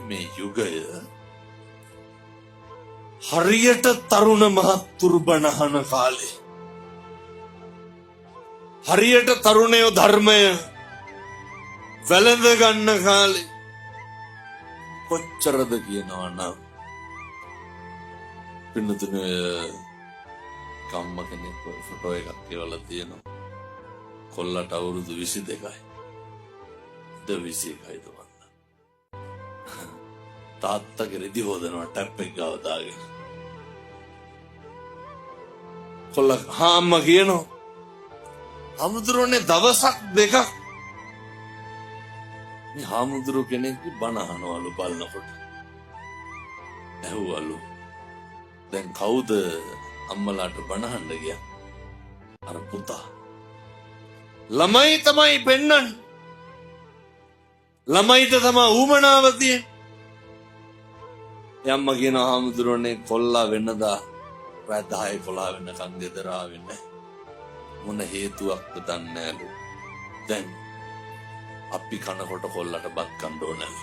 මේ යුගය හරියට තරුණ මහත්තුරු බණ අහන කාලේ. හරියට තරුණයෝ ධර්මය වැළඳ ගන්න කාලේ. කොච්චරද කියනවා නම් පින්නතුනේ, කම්ම කෙනෙක් ඔය ෆොටෝ එකක් කියවලා තියෙනවා. කොල්ලට අවුරුදු 22යි. ද 21යිද වන්න. තාත්තගේ රෙදි හොදනවා ටැප් එක ගාව දාගෙන. කොල්ල හා අම්මා කියනවා, හාමුදුරුවනේ, දවසක් දෙකක් මේ හාමුදුරුව කෙනෙක්ගේ බණ අහනවලු. බලනකොට ඇහුවලු, දැන් කවුද අම්මලාට බණ අහන්න ගියා? අර පුතා. ළමයි තමයි පෙන්නන්නේ. ළමයිට තමයි ඌමනාව තියෙන්නේ. අම්මා කියනවා, හාමුදුරුවනේ, කොල්ලා වෙනදා රෑ 10 11 වෙනකන් ගෙදර ආවේ නැහැ. මොන හේතුවක්ද දන්නේ නෑලු. දැන් අපි කනකොට කොල්ලට බත් කන්න ඕනලු.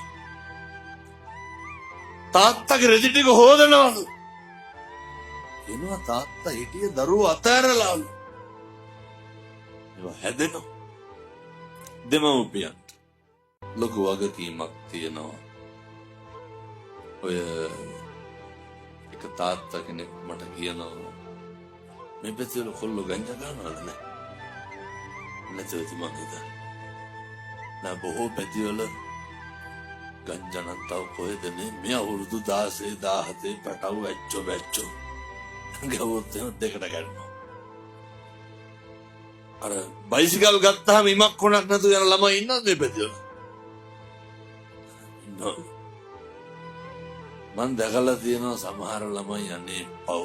තාත්තගේ රෙදි ටික හොදනවලු. කියනවා තාත්තා හිටිය දරුවෝ අතෑරලාලු. ඒවා හැදෙනවා. දෙමව්පියන්ට ලොකු වගකීමක් තියෙනවා. ඔය එක තාත්තා කෙනෙක් මට කියනවා, මේ පැතිවල කොල්ලෝ ගංජා ගන්නවද? නෑ. නැතුව ඇති මං හිතන්නේ. නෑ, බොහෝ පැතිවල ගංජා නම් තව කොහෙද නේ මේ අවුරුදු 16 17 පැටව් ඇච්චෝ බැච්චෝ ගැහුවොත් එහෙම දෙකට කැඩෙනවා. අර බයිසිකල් ගත්තාම ඉමක් කොනක් නැතුව යන ළමයි ඉන්නවද මේ පැතිවල? ඉන්නවා. මං දැකලා තියෙනවා සමහර ළමයි, අනේ පව්.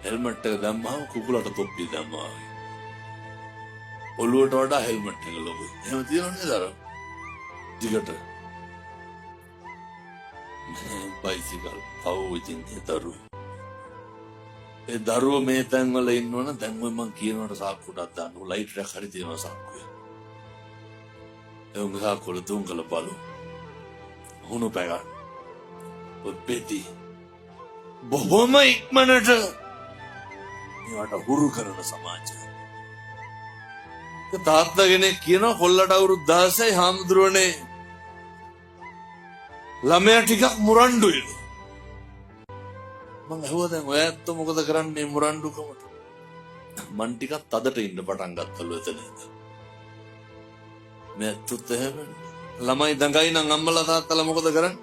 හෙල්මට් එක දැම්මහම කුකුලට තොප්පිය දැම්මා වගේ. ඔළුවට වඩා හෙල්මට් එක ලොකුයි. එහෙම තියෙනව නේද අර? දිගට. මේ බයිසිකල් පව් ඉතින් ඒ දරුවෝ. ඒ දරුවෝ මේ තැන්වල ඉන්නවනම් දැන් ඔය මං කියනවට සාක්කුවටත් දාන්න. ලයිට් එකක් හරි තියෙනවා සාක්කුවේ. ඒ උන්ගේ සාක්කුවල තුන් කළ බලු. හුණු පැගන්. ඔය පෙති. බොහොම ඉක්මනට මේවට හුරු කරන සමාජය. තාත්තා කෙනෙක් කියනවා, කොල්ලට අවුරුදු 16යි, හාමුදුරුවනේ, ළමයා ටිකක් මුරණ්ඩුයිලු. මං ඇහුවා, දැන් ඔය ඇත්තෝ මොකද කරන්නේ මුරණ්ඩුකමට? මං ටිකක් තදට ඉන්න පටන් ගත්තලු එතන ඉඳන්. මේ ඇත්තොත් එහෙමනේ. ළමයි දඟයි නම් අම්මලා තාත්තලා මොකද කරන්නේ?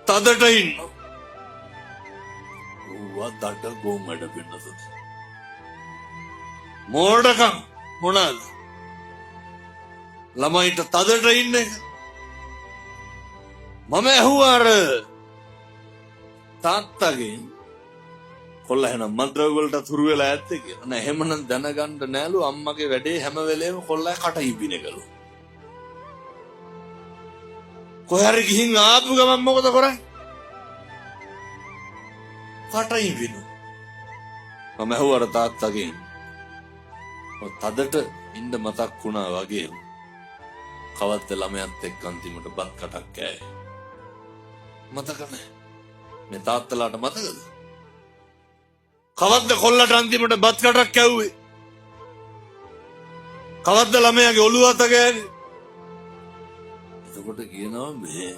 තදට ඉන්නවා. ඌවා දඩ ගොන් වැඩ පින්නතුනේ. මෝඩකම් මොනවාද? ළමයිට තදට ඉන්න එක. මම ඇහුවා අර තාත්තගෙන්, කොල්ල එහෙනම් මත්ද්‍රව්‍ය වලට හුරු වෙලා ඇත්තේ කියලා. නෑ, එහෙමනම් දැනගන්න නෑලු, අම්මගේ වැඩේ හැම වෙලේම කොල්ලා කට ඉබින එකලු. කොහේ හරි ගිහින් ආපු ගමන් මොකද කරන්නේ? කට ඉබිනු. මම ඇහුවා අර තාත්තගෙන්, ඔය තදට ඉන්න මතක් වුණා වගේ කවද්ද ළමයාත් එක්ක අන්තිමට බත් කටක් කෑවේ? මතක නෑ. මේ තාත්තලාට මතකද? කවද්ද කොල්ලට අන්තිමට බත් කටක් කැව්වේ? කවද්ද ළමයාගේ ඔළුව අත ගෑවේ? එතකොට කියනවා මේ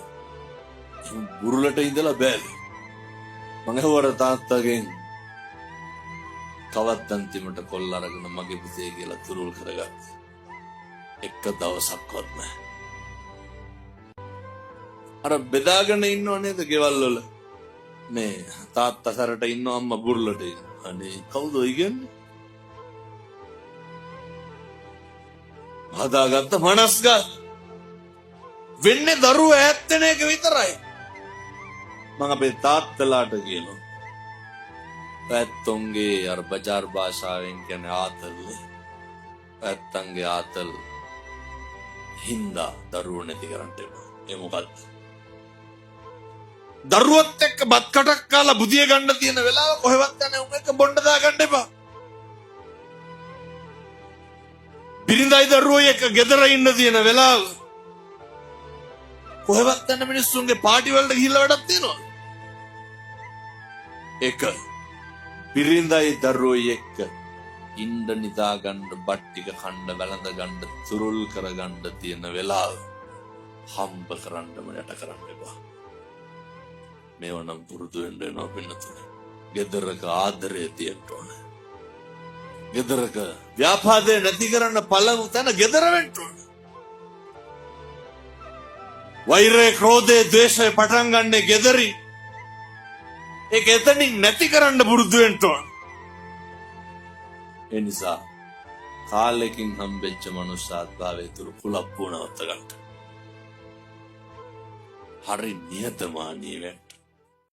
එහෙම බුරුලට ඉඳලා බෑලු. මං ඇහුවා අර තාත්තගෙන්, කවද්ද අන්තිමට කොල්ල අරගෙන මගේ පුතේ කියලා තුරුල් කරගත්තේ? එක දවසක්වත් නෑ. අර බෙදාගෙන ඉන්නව නේද ගෙවල් වල? මේ තාත්තා සැරට ඉන්නවා, අම්මා බුරුලට ඉන්නවා. අනේ කවුද ඔය කියන්නේ? හදාගත්ත මනස්ගාත. වෙන්නේ දරුවෝ ඈත් වෙන එක විතරයි. මං අපේ තාත්තලාට කියනවා. ඇත්තොන්ගේ අර බජාර් භාෂාවෙන් කියන්නේ ආතල් නේ. ඇත්තන්ගේ ආතල් හින්දා දරුවෝ නැති කරන්න එපා. ඒ මොකද්ද? දරුවොත් එක්ක බත් කටක් කාලා බුදිය ගන්න තියෙන වෙලාව කොහෙවත් යන්නේ උන් එක්ක බොණ්ඩ දා ගන්න එපා. බිරිඳයි දරුවෝයි එක්ක ගෙදර ඉන්න තියෙන වෙලාව කොහෙවත් යන මිනිස්සුන්ගේ පාටි වලට ගිහිල්ලා වැඩක් තියෙනවද? එක බිරිඳයි දරුවෝයි එක්ක ඉන්න, නිදා ගන්න, බත් ටික කන්න, වැළඳ ගන්න, තුරුල් කරගන්න තියෙන වෙලාව හම්බ කරන්නම යට කරන්න එපා. මේව නම් පුරුදු වෙන්න වෙනවා පින්නතුනේ. ගෙදරක ආදරය තියෙන්න ඕන. ගෙදරක ව්‍යාපාදය නැති කරන්න පළමු තැන ගෙදර වෙන්න ඕන. වෛරය, ක්‍රෝධය, ද්වේෂය පටන් ගන්නේ ගෙදරින්. ඒක එතනින් නැති කරන්න පුරුදු වෙන්න ඕන. ඒ නිසා කාලෙකින් හම්බෙච්ච මනුස්සාත්භාවය තුළ කුලප්පුව නවත්ත ගන්න. හරි නිහතමානී වෙන්න.